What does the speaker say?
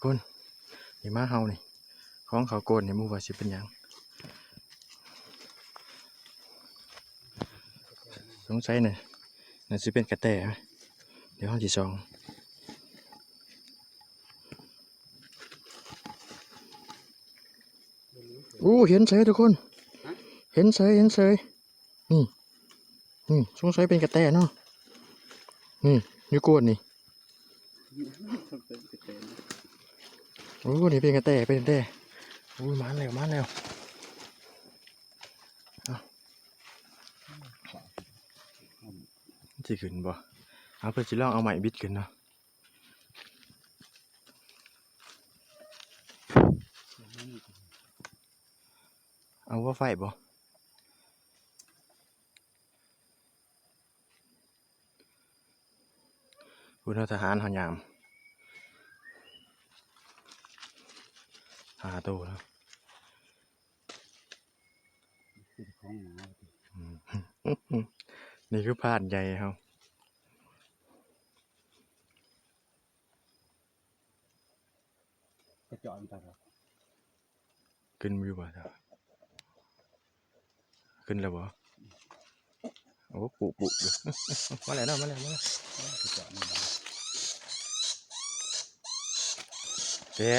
ຄົນ ນີ້ໝາເຫົ່ານີ້ ຂອງເຂົາໂກນນີ້ ບໍ່ຮູ້ວ່າຊິເປັນຫຍັງ ສົງໄສນະ ໜ້າຊິເປັນກະແຕ. ດຽວເຮົາຊິສ່ອງ. ໂອ້ ເຫັນໃສທຸກຄົນ ຮະ ເຫັນໃສ ເຫັນໃສ ນີ້ ນີ້ ສົງໄສເປັນກະແຕເນາະ ນີ້ ຢູ່ໂກນນີ້ ໂອ້ ນີ້ເປັນກະແຕ ເປັນກະແຕ ໂອ້ຍ ມາແລ້ວ ມາແລ້ວ ເອົາ ມັນຊິຂຶ້ນບໍ່ ເອົາ ເພິ່ນຊິລອງເອົາໄມ້ບິດຂຶ້ນເນາະ. ເອົາຫົວໄຟບໍ່? ພຸ້ນເນາະ ທະຫານເຮົາຍາມ ຫ້າໂຕເນາະ. ອືມ ນີ້ຄືພານໃຫຍ່ເຮົາ ກະຈອນຕະ ຂຶ້ນຢູ່ບໍ່? ຂຶ້ນແລ້ວບໍ່? ໂອ້ ປຸບໆ ຢູ່ ມາແລ້ວເນາະ ມາແລ້ວ ມາແລ້ວ ກະຈອນ ແກະ